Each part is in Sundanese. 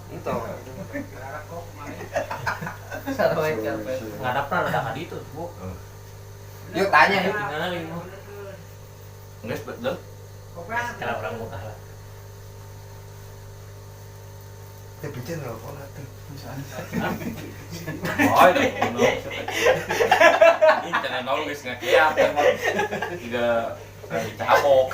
Itu. Ngadapna rada ka ditu, Bu. Yuk tanya yuk. Tinggal lima. Geus betul. Kalau orang buka lah. Teh piceun nelpon atuh. Oh, itu kuno. Ini channel nol geus ngakiat emang. Tiga cabok.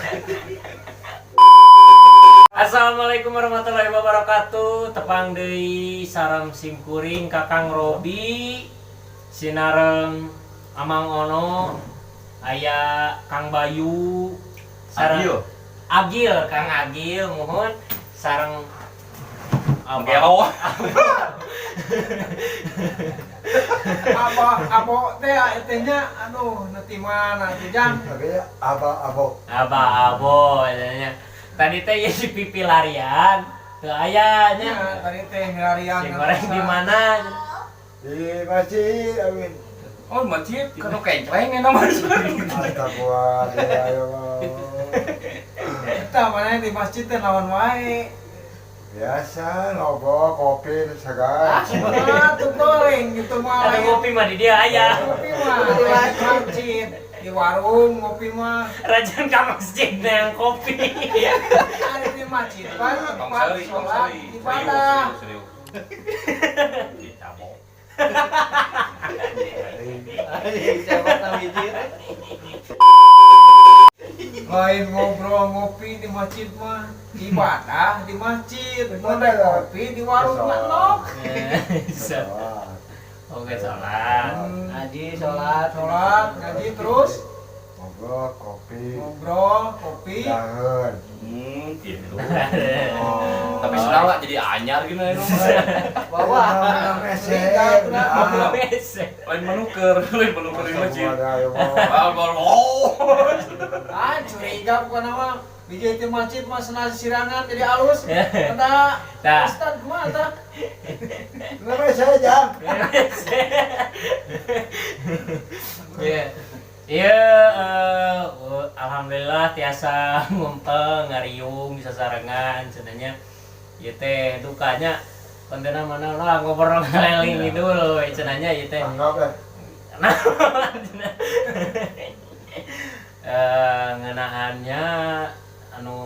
Assalamualaikum warahmatullahi wabarakatuh. Tepang deui sareng simkuring Kakang Robi, sinareng Amang Ono, aya Kang Bayu, sareng Agil. Agil, Kang Agil muhun sareng Abah. Gelo. Apa apa teh teh nya aduh nanti mana tuh jang. Makanya aba-abo. Abah abo nya. Tadi teh ieu si pipi larian, teu aya nya. Ya, tadi teh larian. Si goreng di mana? Di masjid amin. Oh, masjid kanu kencleng eta mah. Astagfirullah ya Allah. Eta mana di masjid teh lawan wae. Biasa ngobrol kopi segar. Ah, tuh goreng gitu mah. Ada ngopi mah di dia aya. Ngopi mah di masjid, di warung ngopi mah. Rajin ka masjid yang kopi. Ada di masjid kan Tong tempat seuri, tong sholat seuri. ibadah. Serius, serius. Dicabok. Siapa tahu hiji. Lain ngobrol ngopi di masjid mah ibadah di masjid, mun rek ngopi di warung mah nok. Bisa. Oke, sholat. Ngaji, sholat. Sholat, ngaji terus Ngobrol kopi. ngobrol, kopi. Jangan. Gitu. Oh. Tapi senang jadi anyar gitu ya. Bawa. Ah. Lain manuker, lain manuker di masjid. Astagfirullah. Oh. Ah, curiga bukan nama. Bijil di masjid mah senasi sirangan jadi alus. Kata Tah. Ustad kumaha tah? Kenapa saya jam? Iya. Iya, alhamdulillah tiasa ngumpel ngariung bisa sarengan cenanya. Ieu teh dukanya kontena mana lah ngobrol ngaleling ngidul we cenanya ieu teh. Anggap ya. Nah, cenah. Ngenaannya anu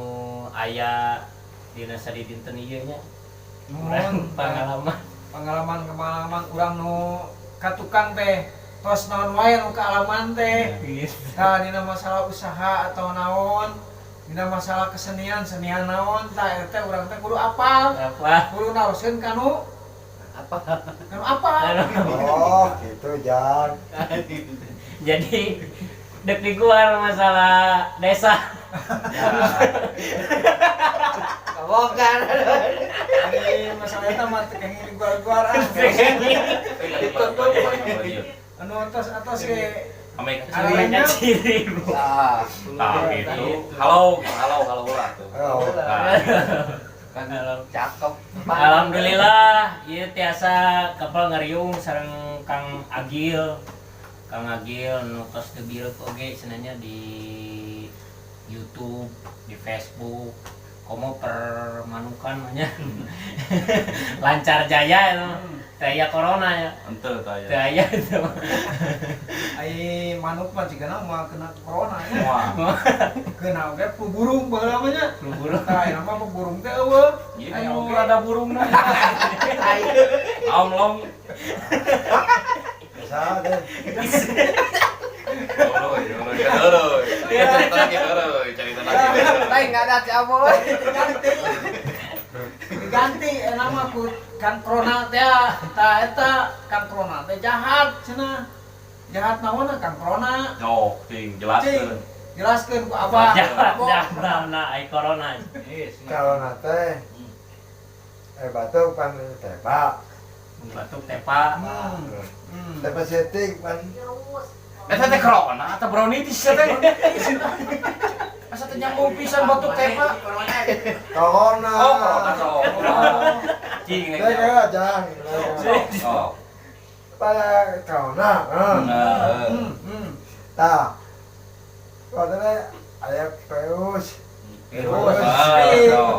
aya dina sadidinten ieu nya. Urang pengalaman. Pengalaman-pengalaman urang nu ka tukang teh tos naon wae nu kaalaman teh. Gitu. Tah dina masalah usaha atau naon, dina masalah kesenian, senian naon tah eta teh urang teh kudu apal. Apa? Kudu naroskeun kanu Apa? kanu apa. Oh, gitu Jan. Jadi dek diguar masalah desa. Bukan. Ari masalah eta mah teu kenging diguar-guar ah. Anu atos-atos ge Ame Arahnya. Ciri. Ah, Nah, gitu. Halo, halo, halo lah tuh. Oh. Nah, Kan cakep. Alhamdulillah, ieu tiasa kapal ngariung sareng Kang Agil. Kang Agil nu tos teu bireuk oge cenah di YouTube, di Facebook. Komo permanukan mah nya. Lancar jaya itu. Teu aya corona ya. ente tah Teu ya. aya itu. Ai manuk mah cigana mah kena corona nya. Wah, Kena oge flu burung baheula mah nya. Flu burung. Tah aya mah flu burung teh eueuh. ieu Aya nu oge. rada burungna. Om long. Bisa deh. Heureuy, heureuy, heureuy. Cerita lagi heureuy, cerita lagi. Lain nggak ada si Aboy. Diganti. Diganti nama ku kan corona teh tah eta kan corona teh jahat cenah. Jahat naonna kan corona. Oh, ting Cing. jelaskeun. Jelaskeun ku Abah. Jangan, nah, ai corona. Corona teh batuk pan tepa. Batuk tepa. Tepa setik pan. Eta teh corona atau brownitis teh? Asa teh nyambung pisan batuk tepa. Corona. Oh, corona corona. Cing Teh nya. jangan. Oh. Pada corona. Nah. Tah. Katanya aya virus. Virus.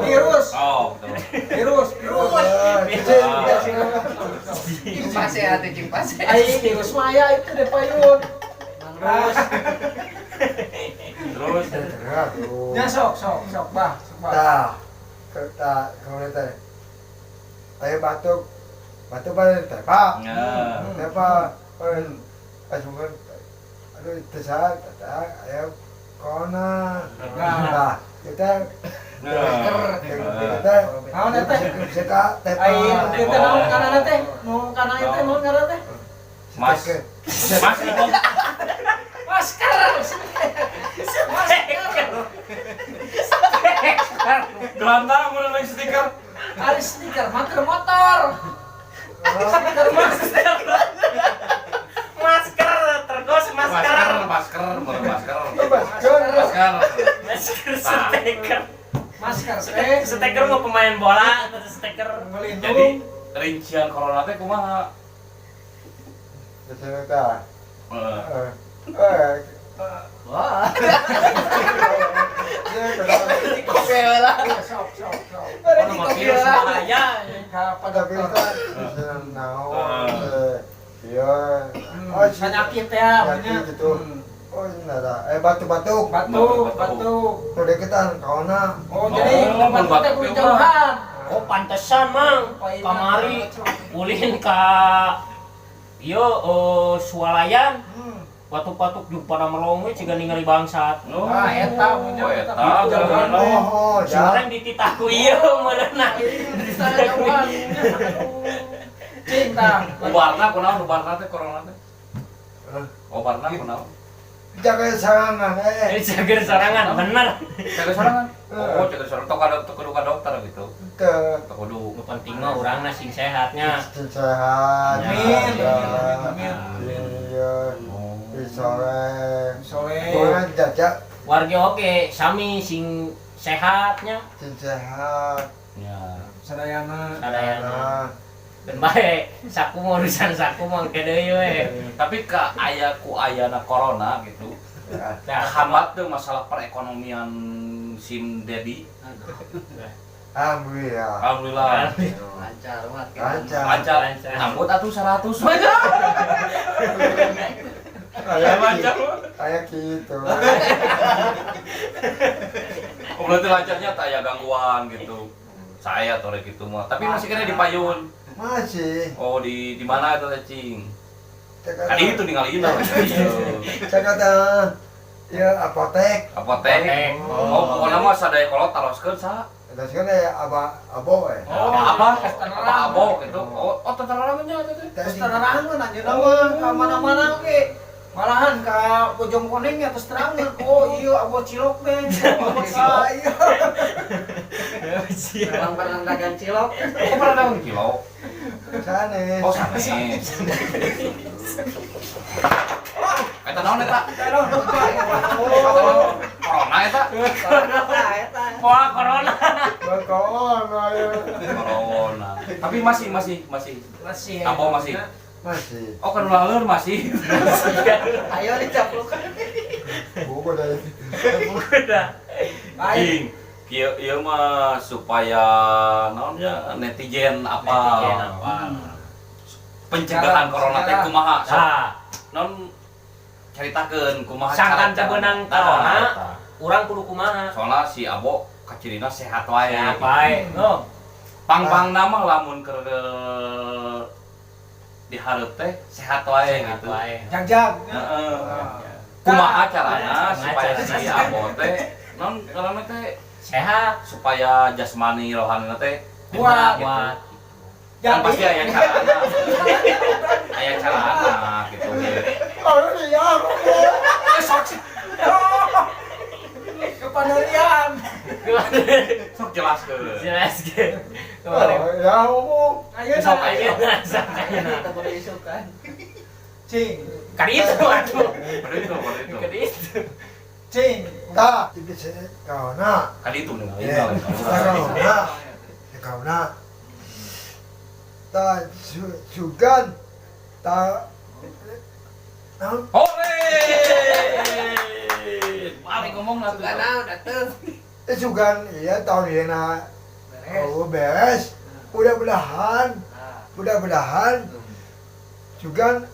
Virus. Oh, betul. Virus, virus. Cimpase atuh cimpase. Ai virus mah aya itu deh payun. Terus Terus Aduh. Ya sok sok sok bah, sok bah. Tah. Tah, kemudian teh. Aya batuk. Batuk pada tepa. Nah. Tepa. Pas mungkin aduh itu saat aya corona. Nah, kita kita Naon eta? kita tepa. Ai teh naon kana teh? Nu kana ieu teh naon kana teh? Mas. Mas itu Masker. Masker. gelandang mun lain stiker. Ari stiker mah keur motor. Stiker masker. Masker, tergos masker. Masker, masker, mun masker. Masker. Masker. Masker steker. Masker teh Steker mah pemain bola, steker. ngelindung. Jadi rincian corona teh kumaha? Biasanya tah. Heeh. Eh, wah. eh, Kopi lah. Sok sok sok. Berarti Corona kopi virus lah. bahaya. Ka Pada pada bisa bisa naon, iya. Oh, penyakit ya, Penyakit gitu. Oh, ini ada. Batuk-batuk. Batuk, Batuk. batuk. Udah corona. Oh, jadi Oh, batuk teh batuk kudu juga. jauhan. Oh, pantesan mang. Kamari ulin ka ieu swalayan batuk-batuk jeung pada melong we ciga ningali bangsat. Oh, Ah, eta punya oh, eta. jauhan. Oh, oh, ya. Surang dititah ku ieu meureunna. Bisa jauhan. Cing tah. Obarna kunaon obarna teh corona teh? Obarna kunaon? Jaga serangan, eh. Jaga sorangan bener. Jaga sorangan. Oh, jaga sorangan tok ada kudu ka dokter gitu. Ke Tok kudu. Nu penting mah urangna sing sehatnya. sehat. Amin. Ya. Amin. Iya. Soleh. Soleh. Boleh jajak Warga oke, sami sing sehatnya. sing sehat. Ya. Sadayana. Sadayana. Nah, Ben bae, saku mah urusan saku mah engke deui we. Tapi ka aya ku ayana corona gitu. ya. Nah, Hambat tuh masalah perekonomian Sim Dedi. Alhamdulillah. Alhamdulillah. Lancar banget. Lancar. Lancar. Lancar. Nambut atuh 100 aja. Kayak Lancar. kayak gitu. Oh, berarti lancarnya tak aya gangguan gitu. Saya tore gitu mah. Tapi masih kena di payun. Masih. Oh, di mana itu teh, Cing? Saya Tadi itu ninggalin lah. Saya kata ya apotek. Apotek. Apotek. Oh, pokoknya mah sadaya kolot taroskeun sa. Terus kan ya aba abo eh. Oh, apa? terus Apa terang. abo gitu. Oh, oh teterangannya teh. Terus terangan anjeunna mah ka mana-mana oge. Malahan ka Bojong Koneng ya terus terangan. Oh iya abo cilok teh. Ah iya. Memang pernah dagang cilok. Oh, pernah dagang kilo. Sanes. Oh, sanes. Eta naon eta? Eta naon? Corona eta. Corona eta. Wah, corona. Corona ya. Corona. Tapi masih masih masih. Masih. Abo masih. Masih. Oh, kan ulah masih. Ayo dicaplukan. Buku dari. Udah. Baik. Cing. Ieu ieu mah supaya naonnya netizen apa Netizen apa. Pencegahan corona teh kumaha? Sok, Nah, Non caritakeun kumaha Sangkan cara- tebenang Tah, corona. eta. Urang kudu kumaha? Soalnya si Abo kacirina sehat wae. Sehat wae. Oh, Pang-pang nama lamun keur dihareup teh sehat wae sehat gitu. wae. Jag-jag. Heeh. Ah. Kumaha carana Kumaha supaya carana. si Abo teh non karena teh Sehat. supaya jasmani rohani teh Kuat. gitu. Kuat. Kan pasti Jadi aya carana. Aya carana gitu. Oh iya. Eh sok sih. Sok jelaskeun. Jelaskeun. Oh, ya ngomong. Ayeuna. Sok ayeuna. Ayeuna sok ayeuna. Kita boleh isukan. Cing. Kan itu atuh. Pada itu, pada itu. Kan itu. Cing. Tah, itu sih corona. Kan itu nih. Ya, corona. Corona. Tah sugan tah naon? Hore! Balik ngomong lah tuh. Sugan naon atuh. Eh, sugan iya tahun ini na Beres. oh beres. Mudah-mudahan, Ah. mudah-mudahan sugan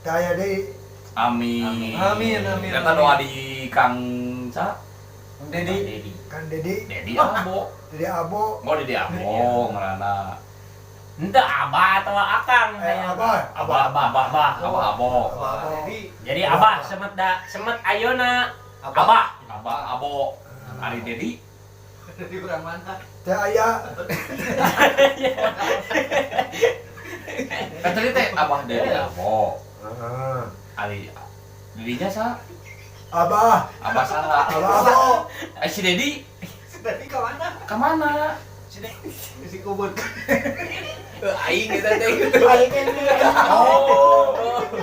daya deui. Amin. Amin, amin, Kata amin. doa di Kang Ca, Dedi. Dedi. Kan Dedi, Dedi Abo. Dedi Abo, Mau Dedi Abo ngaranna. Henteu abah atau akang. eh Abah, Abah, Abah, Abah. Abah Abo. Abah Abo. Dedi. Jadi abah semet da semet ayeuna abah. Abah Abo. Ari Dedi. Di urang mana? Teh aya Kan tadi teh Abah Dedi Abo. Heeh. Ari Dedinya sa? Abah, Abah saha? Abah Abo. Eh si Dedi Si Dedi ke mana? kemana? Si Dedi si kubur. Aing eta teh gitu. Aing ini. Oh.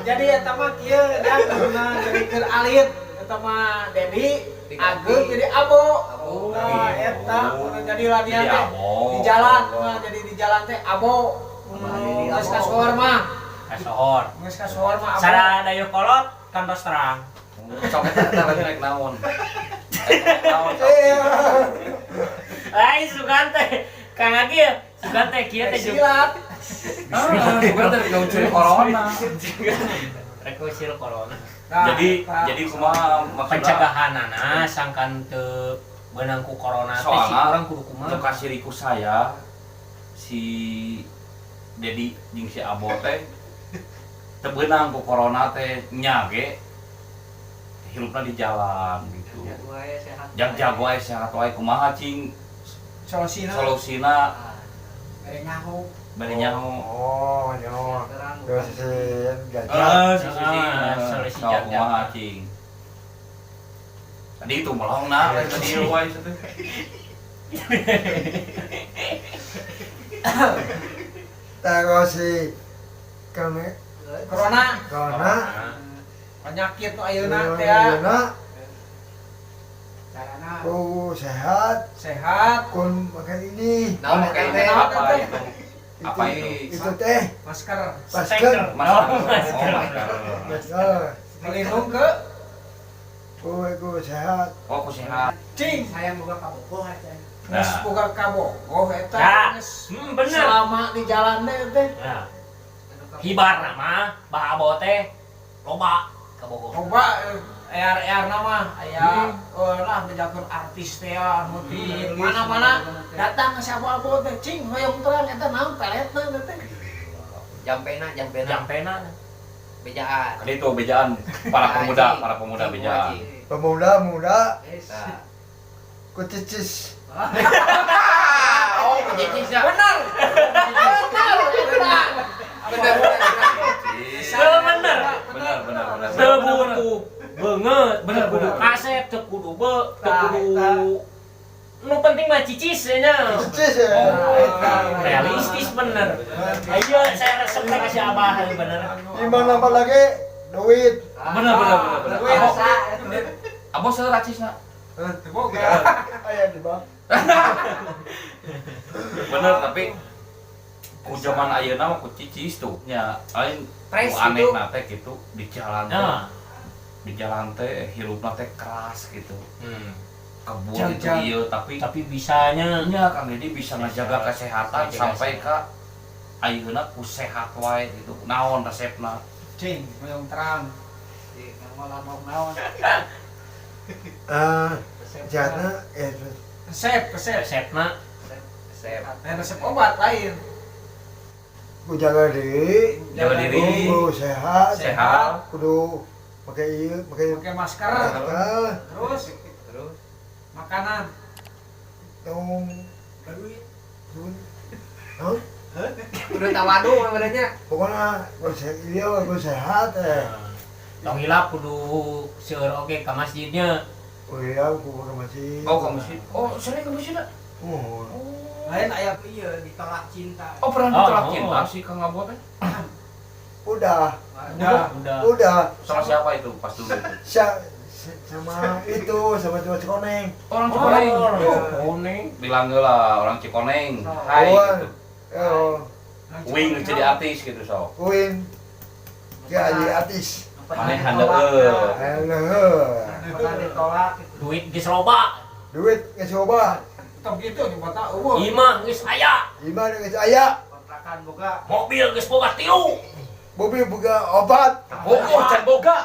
Jadi eta mah kieu dan guna jadi keur alit eta mah Dedi Ageng jadi Abo. Abo. Nah, eta kudu jadi latihan Jadi teh. Abo. Di jalan mah jadi di jalan teh Abo. Dedi Geus Abo. kasohor mah. Kasohor. Geus kasohor mah Abo. Sada dayeuh kolot kantos terang. Sok eta eta lagi rek naon? Rek naon? Iya. Lain sugan teh Kang Agil, sugan teh kieu teh juga. Silat. Ah, bukan teh ngusir corona. Rek ngusir corona. Nah, Jadi eta. jadi kumaha maksudna? Pencegahanana sangkan teu beunang ku corona teh si Soalna, urang kudu kumaha. Nu kasiriku saya si Dedi jeung si Abo teh teu beunang ku corona teh nya ge hirupna di jalan gitu. Jago wae sehat. Jag-jag wae sehat wae kumaha cing Solusina. solusina Ah, Bere nyaho. bari nyaho. Oh, nyaho. terang. Terus si gajah. Eh, si si Ah, solusi sok jag-jag. kumaha cing. Tadi itu melongna tadi wae teh. Terus si kami Corona corona. penyakit nu ayeuna teh ya. Ayeuna Carana ku sehat, sehat, kun makan ini. Naon Pakai eta teh? apa itu? Apa itu? Itu teh masker, masker. Masker. Oh, masker. Oh, masker. Masker. pelindung ke Ku ku sehat. Oh, ku sehat. cing. Sayang boga kabogoh eta. Geus Nah. boga kabogoh eta Nah, geus bener. selama di jalan teh teh Nah, hibarna mah bah abo teh loba kabogoh. loba ear-ear nama aya lah bejakeun artis teh ya anu di mana-mana datang ke si abo-abo teh cing hoyong terang eta naon peletna teh. Jampena, jampena. Jampena. Bejaan. Kan itu bejaan para pemuda, para pemuda Cing, bejaan. cing. Pemuda muda Nah. ku cicis. Oh, cicis ya. Bener. Bener eta. Bener, bener, bener. Teu bener. Benar, benar, benar. Teu butuh beungeut, Bener, teu kudu bener. kaset, teu kudu be, teu Tah, kudu eta. nu penting mah cicis nya. Cicis ya. Oh. Eta. Realistis bener. Ayo saya resep teh kasih abah bener. Di mana lagi duit. Benar, benar, benar, benar. Duit. Abo, Rasa. abo seueur acisna. Teu boga. Aya di bawah. Bener, tapi ku zaman ayeuna mah ku cicis tuh. Nya, lain Fresh ku aneh gitu. teh gitu di jalan teh. Nah. Di jalan teh hirupna teh keras gitu. Hmm. Kebun itu Jang-jang. ieu tapi Tapi bisanya nya Kang Dedi bisa ngajaga kesehatan Ngajaga sampai ka ayeuna ku sehat wae gitu. Naon resepna? Cing hoyong terang. Cing, ngolah naon. Ah, sehatna eh Resep, resep. resepna Resep. Lain resep obat lain. ku jaga diri, Jaga diri. kudu sehat, Sehat. kudu pakai ieu, pakai Pakai masker. masker, Terus Terus makanan. tong dun. Naon? udah tawadu sebenarnya. Pokoknya ku sehat, iya ku sehat eh. Tong hilap kudu seueur oge ka masjidnya. Oh iya, aku ke masjid. Oh, ke masjid. Oh, sering ke masjid dah? Oh. Lain aya ieu ditolak cinta. Oh, pernah Oh, ditolak oh. cinta sih Kang Abo teh? Udah, Udah. Udah. udah. Sama siapa itu pas dulu itu? Sama itu, sama cuma Cikoneng. Orang Cikoneng. Oh, Cikoneng. Bilang lah orang Cikoneng. Hai Oh, gitu. Oh, Wing jadi artis gitu sok. Win. Ya, jadi artis. Maneh handeueun. Alah. Pernah ditolak gitu. Duit geus loba. Duit geus loba. Tong kitu nyoba tak eueuh. Imah geus aya. Imah geus aya. Kontrakan boga. Mobil geus boga 3. Mobil boga obat. Bogoh can boga.